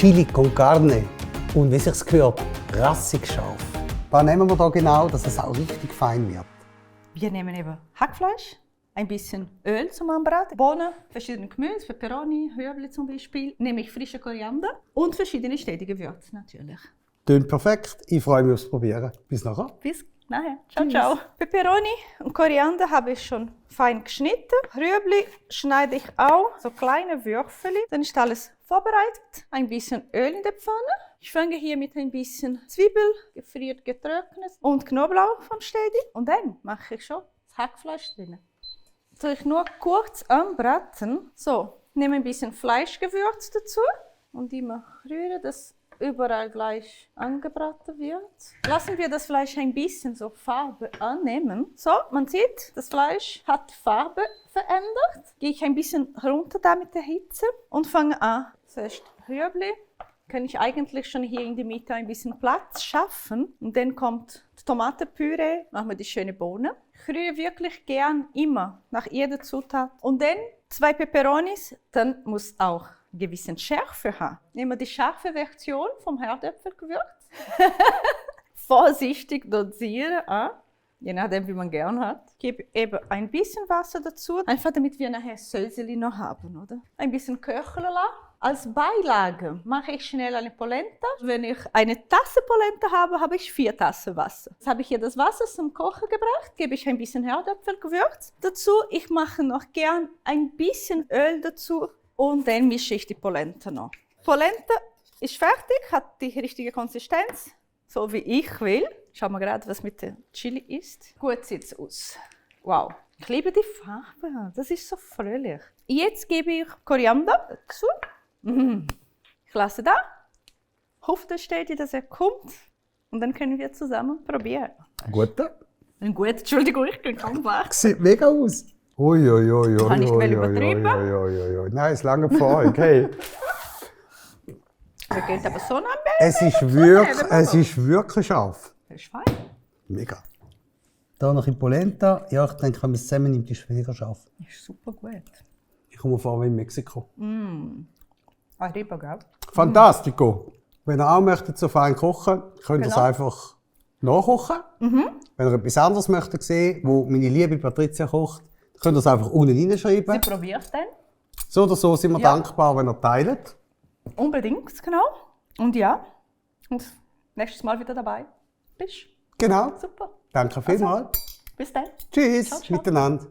Chili con Carne und wie sich's gehört, rassig scharf. Was nehmen wir da genau, dass es auch richtig fein wird? Wir nehmen eben Hackfleisch, ein bisschen Öl zum Anbraten, Bohnen, verschiedene Gemüse, Peperoni, Hüebli zum Beispiel, nehme ich frische Koriander und verschiedene ständige Gewürze natürlich. Tönt perfekt. Ich freue mich aufs Probieren. Bis nachher. Bis nachher. Ciao, ciao. Peperoni und Koriander habe ich schon fein geschnitten. Rüebli schneide ich auch so kleine Würfel. Dann ist alles vorbereitet. Ein bisschen Öl in der Pfanne. Ich fange hier mit ein bisschen Zwiebel, gefriert, getrocknet und Knoblauch vom Städti. Und dann mache ich schon das Hackfleisch drin. Soll ich nur kurz anbraten. So, nehme ein bisschen Fleischgewürz dazu und immer rühren, dass überall gleich angebraten wird. Lassen wir das Fleisch ein bisschen so Farbe annehmen. So, man sieht, das Fleisch hat Farbe verändert. Gehe ich ein bisschen runter da mit der Hitze und fange an. Zuerst Rüebli. Kann ich eigentlich schon hier in der Mitte ein bisschen Platz schaffen. Und dann kommt das Tomatenpüree, machen wir die schöne Bohne. Ich rühre wirklich gern immer nach jeder Zutat. Und dann 2 Peperonis, dann muss auch ein bisschen Schärfe haben. Nehmen wir die scharfe Version vom Herdöpfelgewürz. Vorsichtig dosieren, je nachdem wie man gern hat. Ich gebe eben ein bisschen Wasser dazu, einfach damit wir nachher Söseli noch haben, oder? Ein bisschen köcheln lassen. Als Beilage mache ich schnell eine Polenta. Wenn ich eine Tasse Polenta habe, habe ich 4 Tassen Wasser. Jetzt habe ich hier das Wasser zum Kochen gebracht, gebe ich ein bisschen Herdöpfelgewürz dazu. Ich mache noch gern ein bisschen Öl dazu und dann mische ich die Polenta noch. Polenta ist fertig, hat die richtige Konsistenz, so wie ich will. Schauen wir gerade, was mit der Chili ist. Gut sieht es aus. Wow, ich liebe die Farbe, das ist so fröhlich. Jetzt gebe ich Koriander dazu. Ich lasse da, hoffe, steht, dass er kommt und dann können wir zusammen probieren. Gut. Gut, Entschuldigung, ich bin kaum wach. Sieht mega aus. Uiuiui. Kann ich mal übertrieben? Nein, es lange vor euch. Hey. Wir gehen aber so nach Es ist wirklich scharf. Das ist fein. Mega. Da noch in Polenta. Ja, ich denke, wenn man es zusammen nimmt, ist es weniger scharf. Das ist super gut. Ich komme vor wie in Mexiko. Arriba, gell? Fantastico. Wenn ihr auch möchtet so fein kochen, könnt ihr es Genau. einfach nachkochen. Wenn ihr etwas anderes möchtet sehen, wo meine liebe Patricia kocht, könnt ihr es einfach unten Sie reinschreiben. probiert es dann? So oder so sind wir Ja. dankbar, wenn ihr teilt. Unbedingt, genau. Und ja, und nächstes Mal wieder dabei bist. Genau. Super. Danke vielmals. Bis dann. Tschüss Ciao, ciao. miteinander.